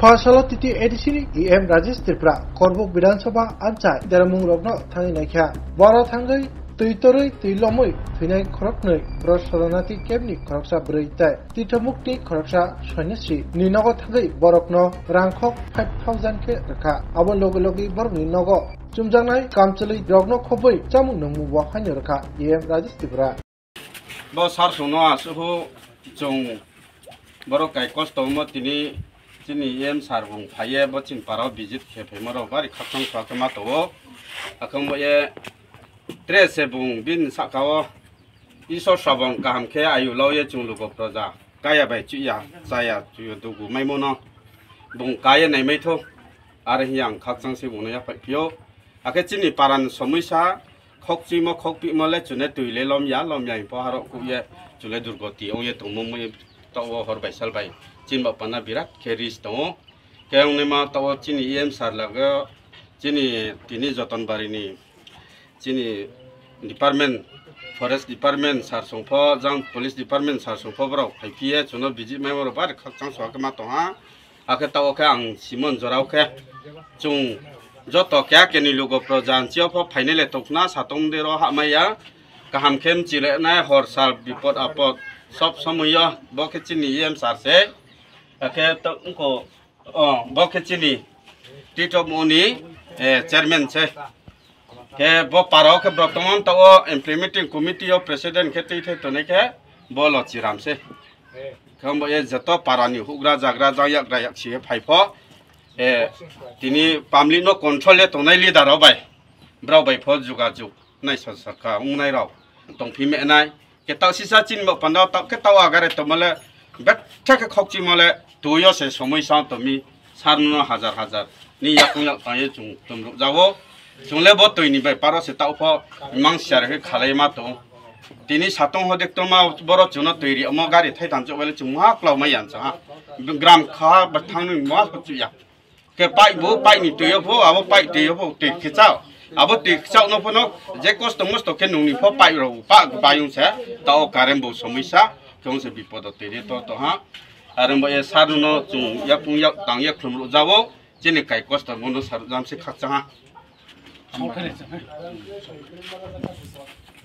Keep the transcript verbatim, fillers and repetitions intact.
Phasalo T T A D C ni E M Rajesh Tripura Korbuk Bidhan Sabha anchai dermung rokno thangwi naikha. Boro thangwi twi torwi twi lomwi thwinai khoroknwi bro Soronati camp ni khoroksa bwrwi tei Tithomukti khoroksa sonyasi ni nogo thangwi borokno rangkhok five thousand khe rwkha. Abo logi logi borokni nogo chumjaknai kamchwlwi rokno khobwi chamung nungmung bo haino rwkha E M Rajesh Tripura. Bo sar songno asuhu chwng borok kai kosto mo tini chini E M sar bung phaiye bo chini parao visit khe phaima rok bari khakchang kha khe ma tongo. Akhang bo ye tre se bung bin saka o Isor sabong kaham khe ayu lao ye chwng lugo proja kaya bai chuya chaya chuyo dugu maimo no bung kaya nai mai tho. Are hi ang khakchang se bung no yaphai phio. Akhe chini paran somoi sa khok chimo khok pimo le chune twi le lom ya lom ya po harok ku ye chule durgoti ong ye tongmo mui to o hor bai sal bai chin ba pana birat khe ris tongo. Khe ong nima to o chini E M sar lago chini tini Joton Bari ni chini department, forest department sar songpho, jang police department sar songpho borok phai phiye chuno visit mai borok bari khakchang soa khe ma tongha. Akhe tao khe ang simon jorao khe chwng joto kya keni lugo proja anchio pho phainai le tokna satung de ro hamaya kaham khe mchile nai hor sal bipod apod sob somoyo bo khe chini E M sar se. Akhe to ungko O, bo khe chini Tito moni, eh, chairman se. Khe bo parao khe borok tongmani tao implementing committee o president khe twi thai tonai khe bo lo chiram se. Khe bo ye joto parani hugra jagra jang yakgra yaksi phai pho. Eh, tini public no control ye tongnai leader rok bai. Brao bai pho jugajug nai sar sar kha wngnai rok tongphi menai. Ke tao sisa chini bo panda tao ke tao agare to male betha ke khok chi male tuyo se somoi sa to mi sarno hajar hajar ni yakung yak tang ye chung tum ruk jawo. Chung le bo tui ni bai paro se tao pho mang siar ke khalai ma to. Tini satong ho dek to ma boro chuno tui ri mo gari thai tan chok bale chung ma klau ma yan cha ha. Gram kha ba thang ni ma chu ya. Ke pai bo, pai ni twi yo pho, abo pai twi yo pho, twi khichao. Abo twi khichao no pho no, je kosto mosto khe nung ni pho pai ro, pa bayung se, ta o current bo somisa, khe ong se bipod o twi ri to to ha. Are bo ye sar no chung yapung yak tang ye khum ro jawo, chini kai kosto mo no sar jam se khakcha ha.